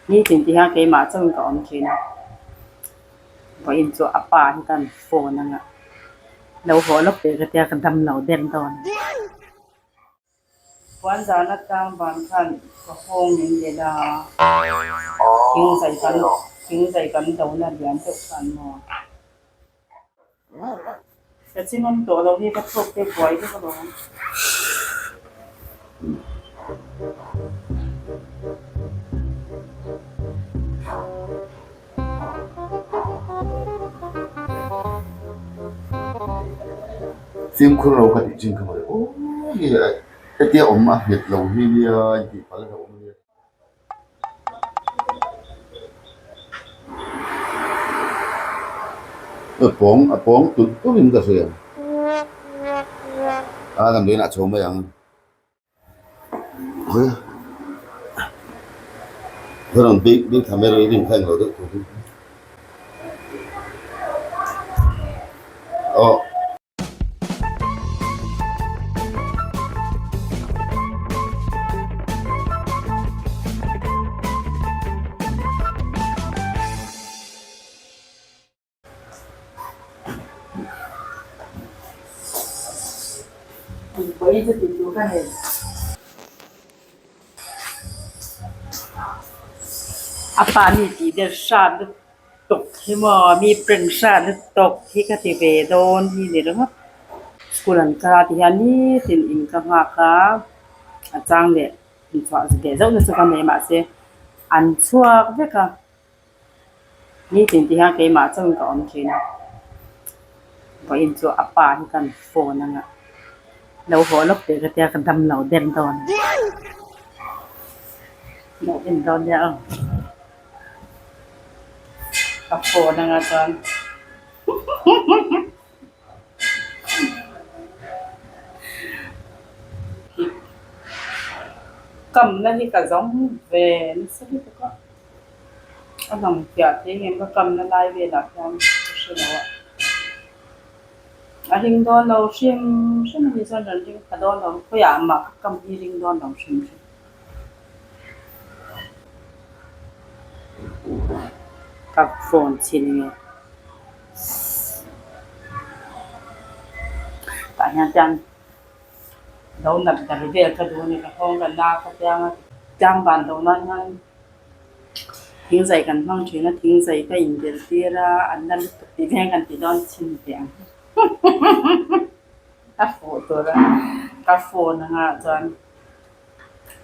Nitin ti hian keimah chauhin ka awm thin a, vawiin chu a pa hi ka han phone anga lo haw lawk teh ka tia ka dam lo der dawn. Puan zan atang van khan ka hawng min lel a, thingzai kan thingzai kan dona lian deuh khan maw. Ka chimawm tawh lo hi ka thawk te buai vek alawm. Fimkhur lo ka tih chin kha mawle aw hi hetia awm a nghet lo hi nia intih palh a awm ania. A pawng a pawng tulh tulh in ka hria a damdawiin ah chho mai ang ka rawn bik bik tham erawh i rin kha englo deuh tur hi aw. A pa mi tih der hrat lutuk hi maw mi prank hrat lutuk hi ka ti ve dawn hi ni ringawt. School an kal a ti hian nitin in ka nghak a, a chang leh inchhuah ve zauh na chu ka nei mahse an chhuak vek a. Nitin ti hian keimah chauhin ka awm thin a, vawiin chu a pa hi ka han phone anga lo haw lawk teh ka tia ka dam lo der dawn lo en dawn nia aw ka phone anga chuan Kamna hi ka zawng ve nasa lutuk a, a lang piah te hian ka kamna lai velah hian ka hre lo a, a ring dawn lo hrim hrim a ni chuan rawn ring pha dawn lo, khawiah mah ka kam hi ring dawn lo hrim hrim. Ka phone chhin nge. Tah hian chuan lo nat dar vel ka duh a ni ka nghawng ka na ka tiang a tlang van do nan hian thingzai kan hmang thin a thingzai ka inbel tir a an la lutuk tih veng kan ti dawn chhin teh ang a fuh tur a ka phone anga chuan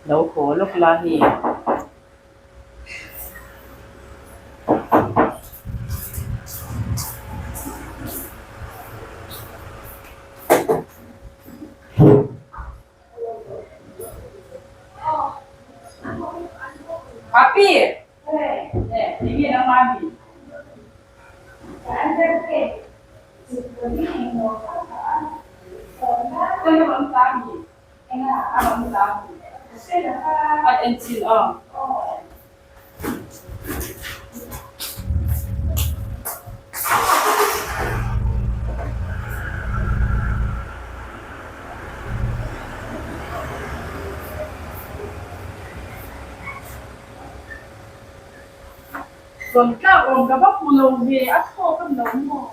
lo haw lawk la hei. Papi enge nangmah ami? A en chin aw. Rawn tlak awm ka va hmu lo ve a thawk a no maw?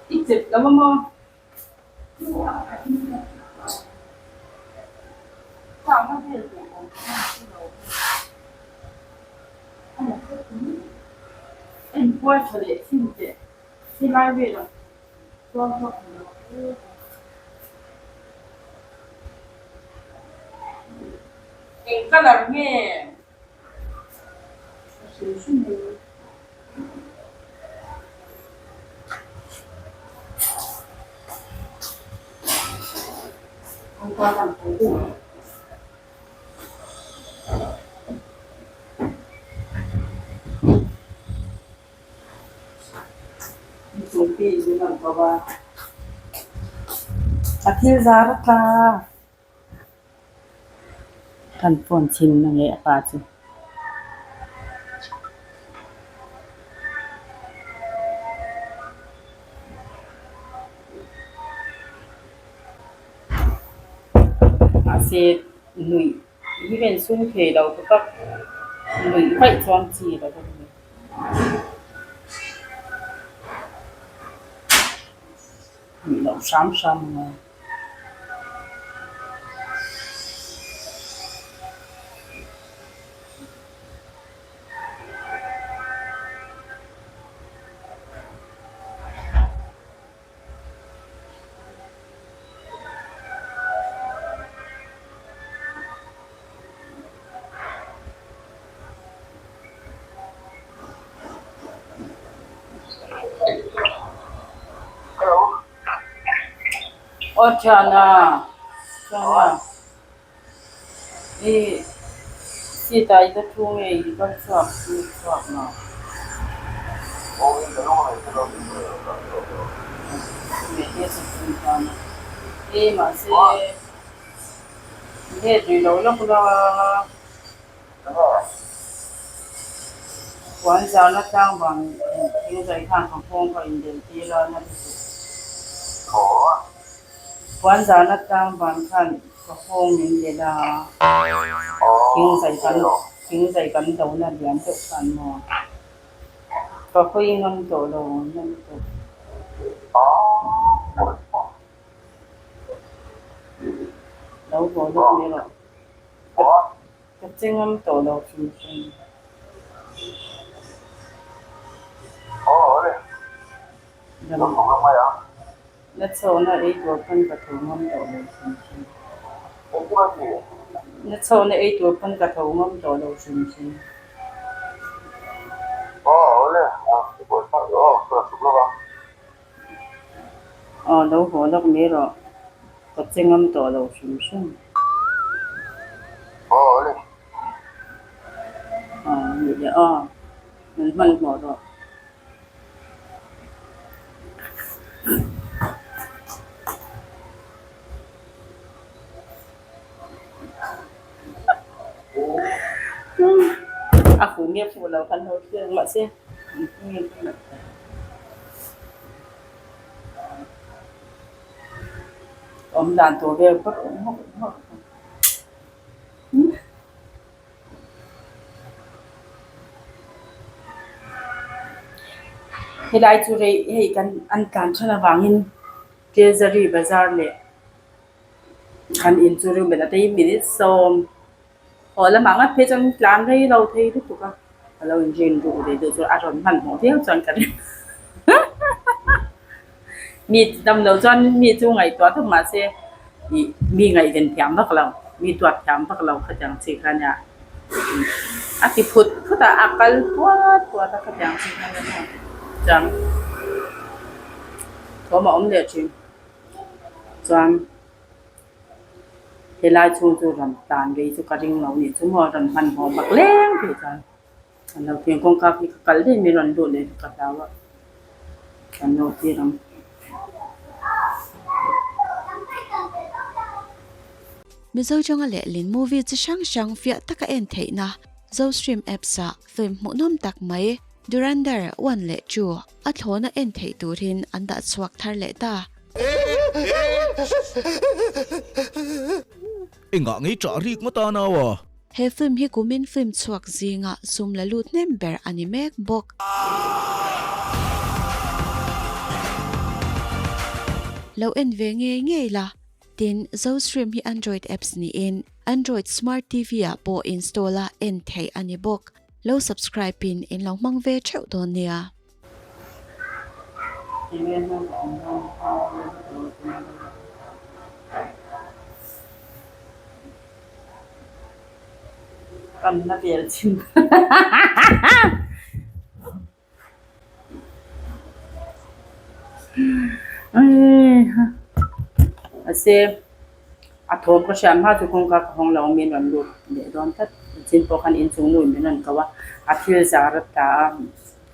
I chep lo a maw? Enkual tha leh thin teh helai velah chuan ka hmu lo. Eng colour nge? A thil zar a tla. Kan phone chhin na nge a pa chu. Mahse nuih hi ka insum thei lo bawk a, nuih vaih chuan chi lo a ni. Nuih loh hram hram a ngai. Hello. Aw thiana, thiana. I seat ah i la thu nge i kal chhuak lut chhuak lo? E mahse let rih lo lawk la puan zahna tlang vang thing zai khan ka nghawng ka inbel tir a na lutuk. Puan zahna tlang vang khan ka nghawng min bel a, thing zai kan thing zai kan do na lian deuh khan maw ka hawi ngam tawh lo na lutuk. Lo haw lawk mai rawh. Ka che ngam tawh lo hrim hrim. Na chhawhna ei tur pawn ka tho ngam tawh lo hrim hrim. Na chhawhna ei tur pawn ka tho ngam tawh lo hrim hrim. Aw lo haw lawk mai rawh. Ka che ngam tawh lo hrim hrim. Aw nih leh aw. Min hmanhmawh rawh. A fuh nge fuh lo khan ho thlir mahse awm dan tur vel phawt hawk hawk. Helai chu rei hei kan an tlan than avangin Treasury bazar leh kan in chu rilben a tei minute sawm haw lamah ngat phei chuan tlan rei lo thei lutuk a ka lo inrin duh ve deuh chu a rawn hmanhmawh viau chuan ka ring mi dam lo chuan mi chu ngaihtuah thawk mahse ih mi ngaihven thiam vak lo mi tuat thiam vak lo khatiang chi kha nia a ti phut phut a a kal puat puat a khatiang chi kha nia chuan thawm a awm leh thin chuan helai chhung chu rawn tan rei chu ka ring lo nih chu maw rawn hmanhmawh bak leng phei chuan. An lo thing kawngka khi ka kal daih mai rawn lut leh ka hlau a, an lo thlir ang. Mizo Jonga lehlin movie chi hrang hrang fiah taka en theihna Zostream apps ah film hmuhnawm tak mai Durandar one leh two a thlawna en theih turin an dah chhuak thar leh ta. Engah ngei ṭah rik ngawt a nau a? He film hi kumin film chhuak zinga sum la lut hnem ber a ni mek bawk. Lo en ve ngei ngei la. Tin, Zostream hi Android apps niin Android Smart TV ah pawh install a en theih a ni bawk. Lo subscribe in in lo hmang ve theuh dawn nia. Kan na vel chin. Mahse a thawm ka hriat hma chu kawngka ka hawng lo a min rawn lut leh dawn tlat. Chin pawh khan inchung nu in min rawn ko a, a thil zar a tla a.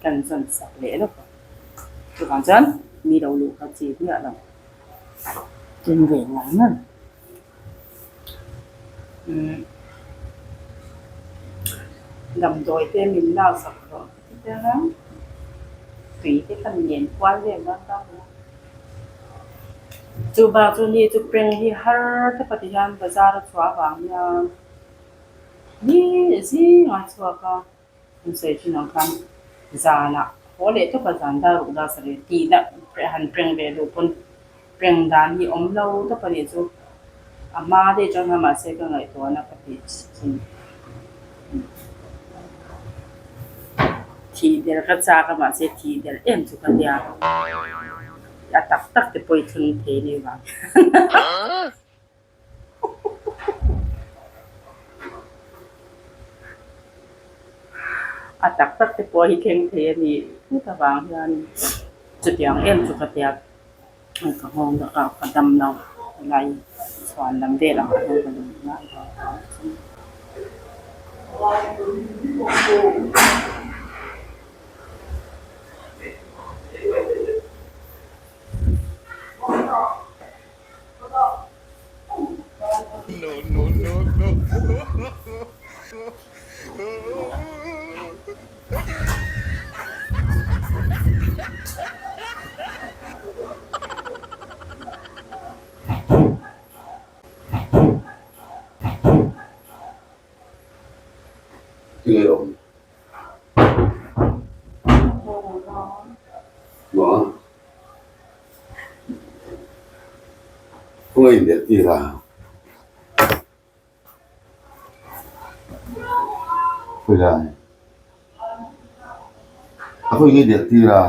Kan zawn sak leh lawk a, chuvang chuan mi lo luh kha chi hmiah lo ken ve ngar ngar. Umm damdawi te min lak sak rawh ka ti tel a, tui te kha nen kual vel dawn ta a. Chu bak chu ni chu peng hi har tawp a ti hian bazar a chhuah avang hian ni zingah a chhuak a, an sawi thin ang khan zanah haw leh tawp a zan dar ruk dar sarih tihna han peng ve duh pawn peng dan hi awm lo tawp a nih chu a hma daih atang hian mahse ka ngaihtuahna ka tih thin. Thih der ka chak a mahse thih der em chu ka nia a tak tak te pawh i thleng thei ni vang a tak tak te pawh hi thleng thei a nih phut avang hian chutiang em chu ka tia ka nghawng dak a ka dam lo lai chhuan lam vel ang kha hian ka duh ngai lo. Tinge awm? Maw? Khawngaih indelh tir a. Khawilai? A khawi nge delh tir a?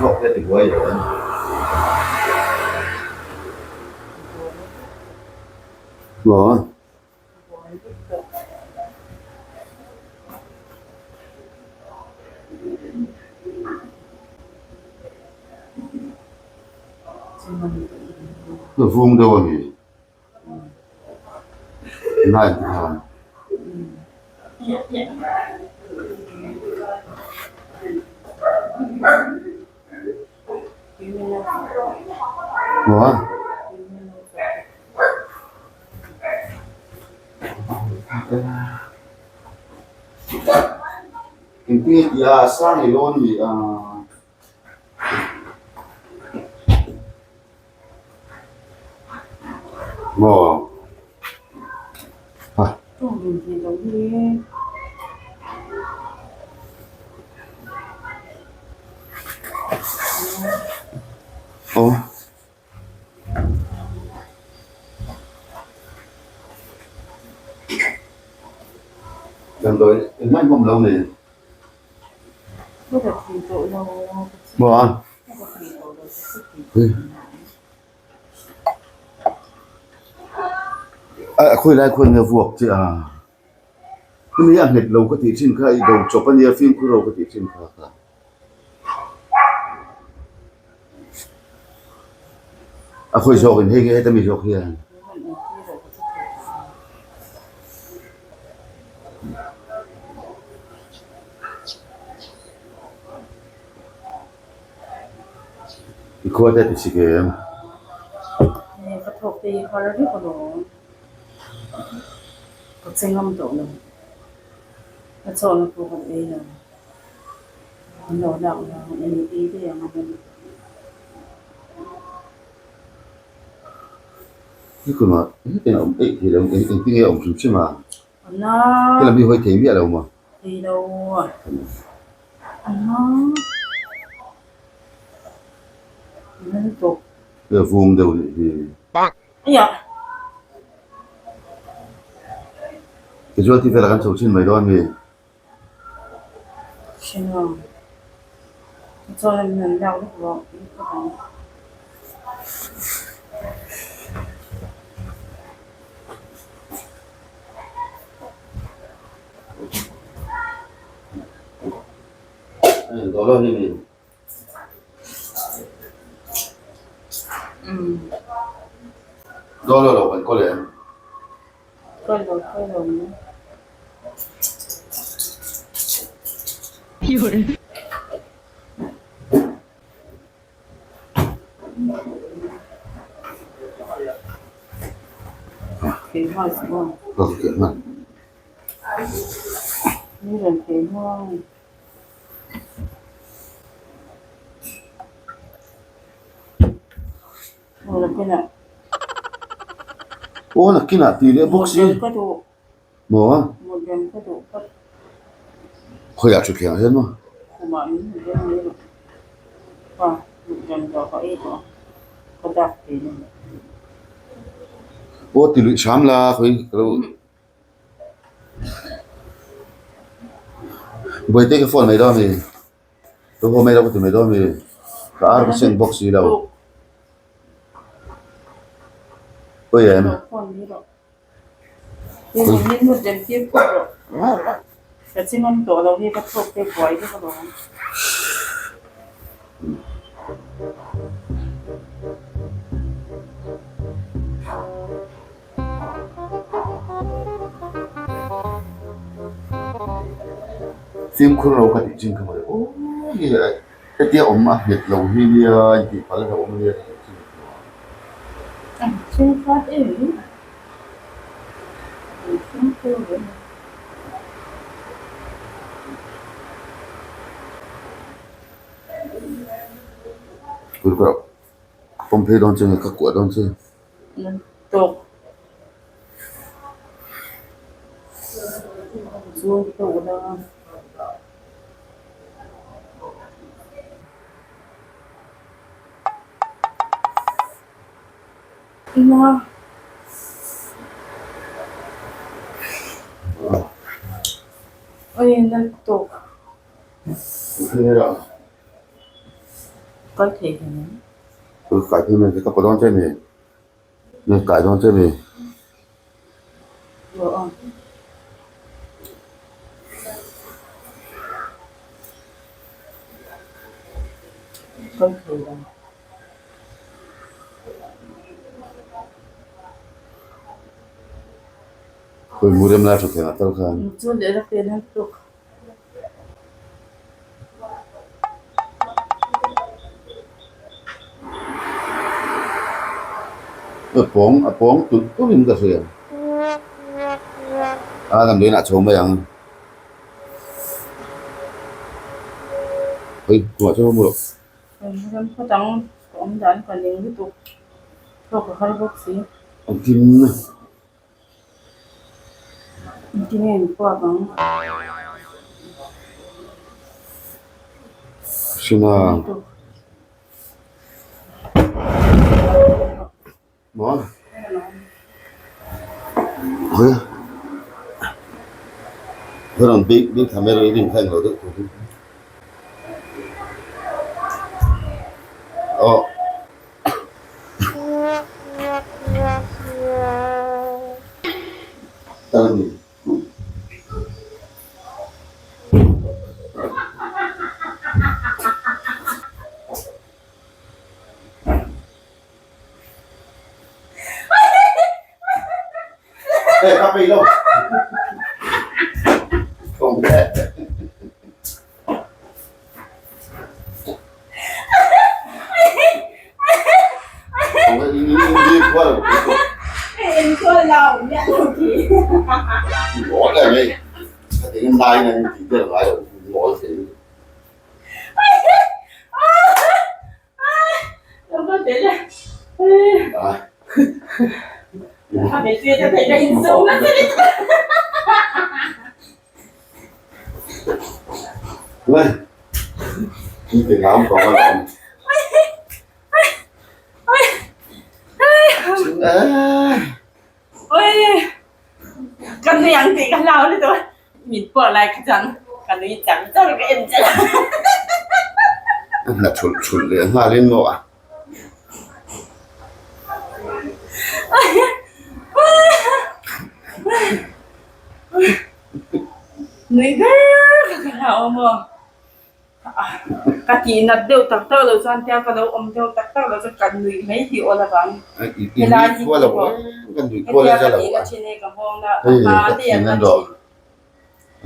Thawk te ti buai lo em? Maw? Ka vung deuh a ni. Nai ti khan. Maw? Engtin nge tih a sang i lawn ni a. Maw? Ha. Aw. Damdawi engmah in awm lo ni. Maw a? A khawi lai khawn nge vuak che a? Hemi a nghet lo ka tih thin kha i do chawp a nia fimkhur ho ka tih thin kha ka. A khawi zawk in hei nge heta mi zawk hian. I khua te ti si kem. Ka thawk te hi har vek alawm. Ka che ngam tawh lo. Ka chawhna pawh ka ei lo. An lo lak vang a ni ei daih ang a ni. He kumah hetiang a awm eih thei lo eng engtin nge a awm hrim hrim a? Anna. Helam hi hawi thei miah lo maw? Thei lo. Anna. Anna lutuk. Hei a vung deuh nih hi. Aiah. Casualty velah kan chho thin mai dawn mi? Dawla lo kan kawl em? nghal suh aw. Ka keh nghal. Ni rawn keh nghal. Aw nakinah. Aw nakinah tih leh bawk si. Mut rem ka duh. Maw? Mut rem ka duh phawt. Khawiah thutthleng ah hian maw? Khumah min mut rem mai rawh. Pa, mut rem tawh ka ei tawh a, ka dak thei lo. Aw ti luih hram la khawi ka lo Buaite ka phone mai dawn a mi? Ka haw mai lo ka ti mai dawn a mi? Ka ar ka seng bawk si lo. Pawi em? Fimkhur lo ka tih chin kha mawle aw hi hetia awm a nghet lo hi nia intih palh a awm ania ka tih chin kha. Pawm phei dawn che nge ka kuah dawn che. Tawk. Chu tawk la. Ina. Oi na tawk. Kal thei hle mai. Kai phei mai ka paw dawn che mi. Nge kai dawn che mi. Kal thei lo. Khawi mu rem lai hrethiam ah tal khan. Chu leh la pen han tuk. A pawng a pawng tulh tulh in ka hria. A damdawiin ah chho mai ang. Hei khumah chuan mu rawh. Ram khaw dang ka awm dan ka ning lutuk thawk a har bawk si. Engtin Engtin nge an puak ang? Hringa. Maw? Hawi. Hawi rawn bik bik tham erawh i rin kha englo deuh tur hi. Aw. Ka nui ang tih ka hlau lutuk a, min pawh lai kha chuan ka nui char char ka en char a. A hna thulh thulh leh nghalin maw a. Nui ber kha ka hlau a maw. Ka tih nat deuh tak tak loh chuan tia ka lo awm deuh tak tak loh chuan ka nuih mai hi awl avang helai hi chu pawh hetia ka tih na thin hi ka nghawng na a hma daih a na thin.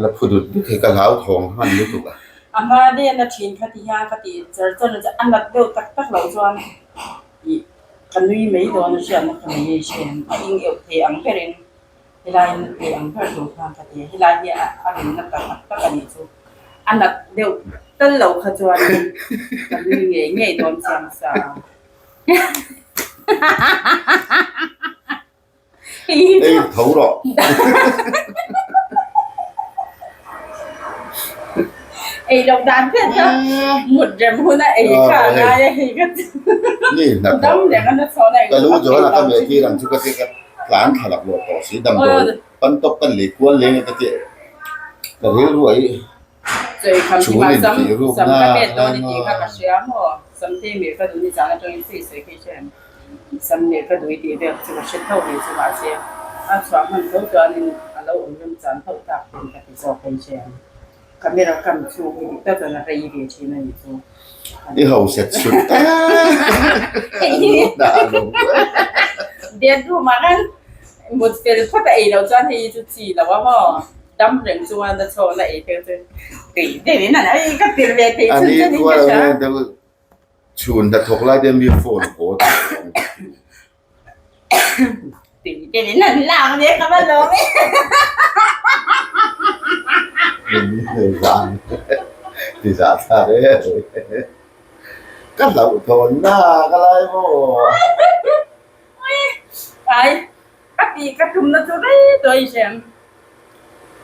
La phu dut dut hi ka hlau thawng hman lutuk a. A hma daih a na thin kha ti hian ka tih char char na chuan a nat deuh tak tak loh chuan ih ka nui mai dawn a hriatna ka nei a hriat a ing euh thei ang berin. Helai in tui ang ber tur khan ka ti a, helai hi a rinna tak tak tak a nih chu. A nat deuh tal lo kha chuan ka nui ngei ngei dawn chiang sa a. Ei tho rawh. Ei loh dan phet kha mut rem huna ei kha a ngai a hei ka Ni hna dam reng a na chho na Ka lu zawhna ka meh tir ang chu ka ti ka tlan thla lak luah tawh si damdawi pan tawp kan lei kual leng a ka ti ka rilru a i Chawi kham hi chhun ma in sam tih ruk sam na ka met dawn lai i tih maw. kha ka hria maw sam te meh ka duh ni zan atangin chu i sawi phei che em sam meh ka duh i tih vel chu ka hre tho ve chu mahse a chhuah hman tho chuanin a lo awm rem chan tho tak ten ka ti zawk phei che em camera kam chhung hi dik tak chuan a rei ve thin a nih chu. I hausa chhut em a lu Bedroom ah khan mut fel phawt a ei loh chuan hei chu chi lo a maw dam reng chuan a chhawn a ei phei chu tui deuh in an ei ka tir ve thei chhun chhun in ka hria. Chhun hnathawk lai te mi phone haw tih a awm. Tui deuh in an lak ve ka va lawm e. Zan ti zah thlak e. Ka hlauhthawn na ka lai maw. Ai ka tih ka tumna chu rei tawh i hria.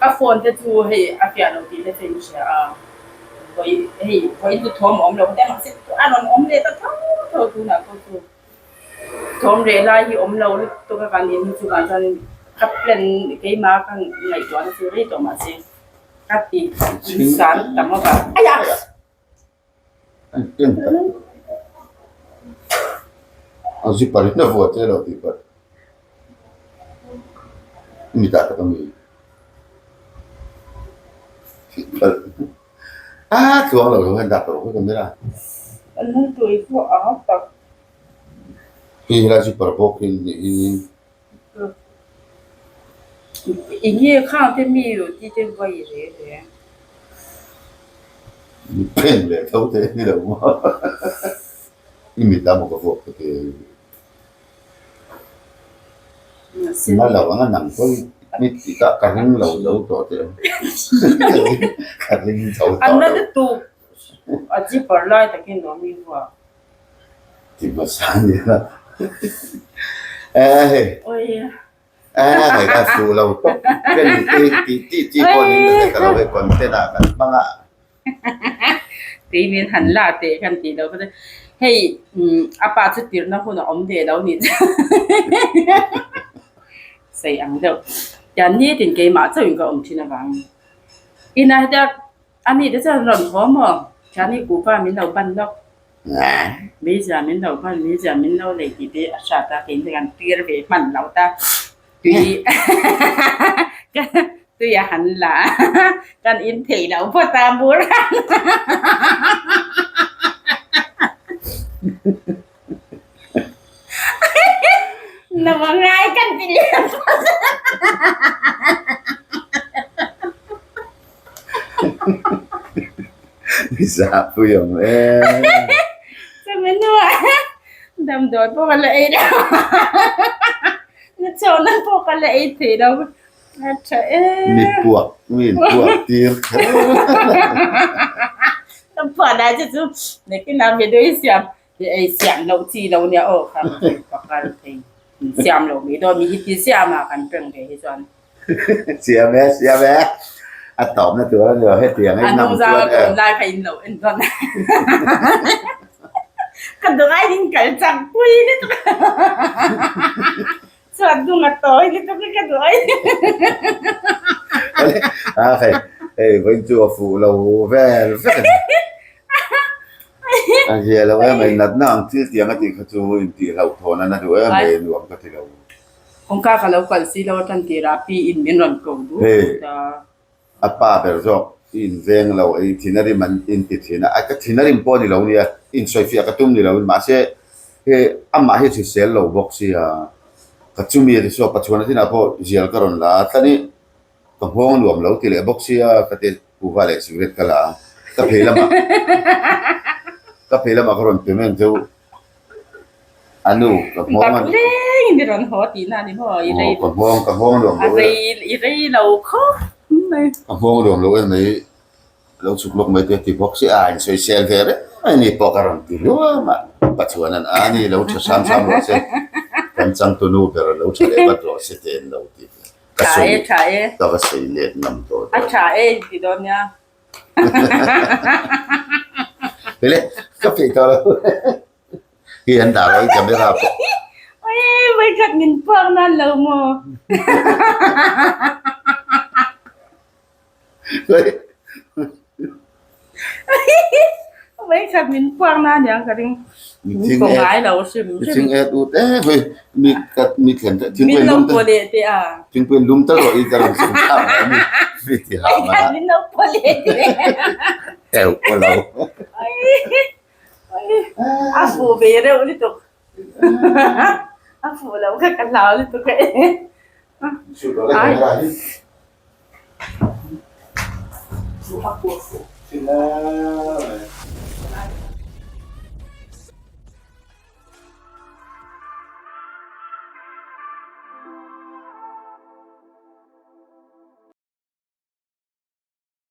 Ka phone te chu hei a fiah lo tih te chu in hria a. Vawi hei vawi chu thawm a awm lo te mahse a rawn awm leh ta tho tho tunah pawh chu. Thawm reh lai hi awm lo lutuk a kan in hi chuvang chuan ka plan keimah ka ngaihtuahna chu rei tawh mahse ka ti san tam avang aiah. A zipper in a vuah che lo tih pawh mi dah tak a mi a tluang lo hian dah tawh lo ka mira. Hei helai zipper bawk hi niin. Enge khang te mi ru ti te vai re re. Mi phen leh tho te ni lo maw i mit a maw ka vuak ka ti. Na lo ang a nang pawh i mi ta ka ring lo zo tawh che ka ring zo tawh lo. An la lutuk a zipper lai takin lo mi vuak. Ti hmasa a nia. Eh hei. Eh hei ka fuh lo tawp ka ni te tih tih chi pawh ni ka hre ta lo hei content ah kan hmang a. Tui min han la teh kan tih loh kha hei a pa chu tirhna hun a awm ve lo ni sawi ang deuh. Tian nitin keimah chauhin ka awm thin avangin inah hetiang A ni te chuan rawn haw maw? Thiani kupa min lo ban lawk. Meizia min lo ban, meizia min lo lei tih te a hriat a, kei chu kan tir ve hman lo ta. Tui tui a han la a, kan in theih loh phawt a bur Na va ngai kan ti lem phawt. Zahpui awm em. Chumi hnuah damdawi pawh ka la ei lo. Na chawhna pawh ka la ei thei lo. A tha em. Mi puak, mi in puak tir kher. Ka phuah lai che chu nakinah video i siam ei siam loh chi lo nia aw kha ka kal thei. Siam lo mai dawn mi hi ti siam a kan peng ve hi chuan. Siam e, siam e. A tawpna tur a ni lo, hetiang a inang chuan e. A hnungzang lai kha in lo en dawn. Ka duh ai in kal chak pui lutuk. Chuan hnung a tawi lutuk hi ka duh ai. A hei, hei vawiin chu a fuh lo vel vek a ni. A zia lo em mai, natna ang thil tiang a tih kha chu intih hlauhthawn a na duh em mai, nuam ka ti lo. Kawngka ka lo kal si lo a tan tirah pi in min rawn ko duh Hei, ta. a pa ber zawk i inveng lo, i thin a rim an inti thin a, ka thin a rim pawh a ni lo nia, insawifiah ka tum ni lo in mahse he amah hi hrisel lo bawk sia, ka chumi a ti chhuak Pachuan a tinah pawh zial ka rawn la a, tlani ka nghawng nuam lo ti leh bawk sia ka ti kuhva leh cigarette ka la a, ka phei lamah ka phei lamah ka rawn pe mai ang cheu. A nu ka nghawng a. Bak leng. Thlengin i rawn haw tihna a ni maw? I rei Ka nghawng ka nghawng nuam a lo e. rei i rei lo khawp mai. Ka nghawng nuam lo em mai. Lo chhuk lawk mai te ti bawk si a, insawisel ve reng mai ni pawh ka rawn ti luam a. Pathian an a ni lo tha sam sam rawh se, kan changtunu ber lo tha leh vat rawh se te an lo ti ve. Ka Tha sawi e, tha e. ka va sawi let ngam tawh A dawn. tha e inti dawn nia. Hile, ka peih tawh lo. Hi an dah lo i camera pawh. Oi, vawikhat min puak nan lo maw? Vawikhat min puak na aniang ka ring. Min ko ngai lo hrim hrim. Thing et ut e hei mi kat mi thlen te Min lo pua leh teh a. Thingpui lum tal rawh i ka rawn chhung thlak mai mi mi ti ha ma. Vawikhat min lo pua leh teh. Teuh ko lo. A fuh ve reuh lutuk. A fuh lo kha ka hlau lutuk e. Ai.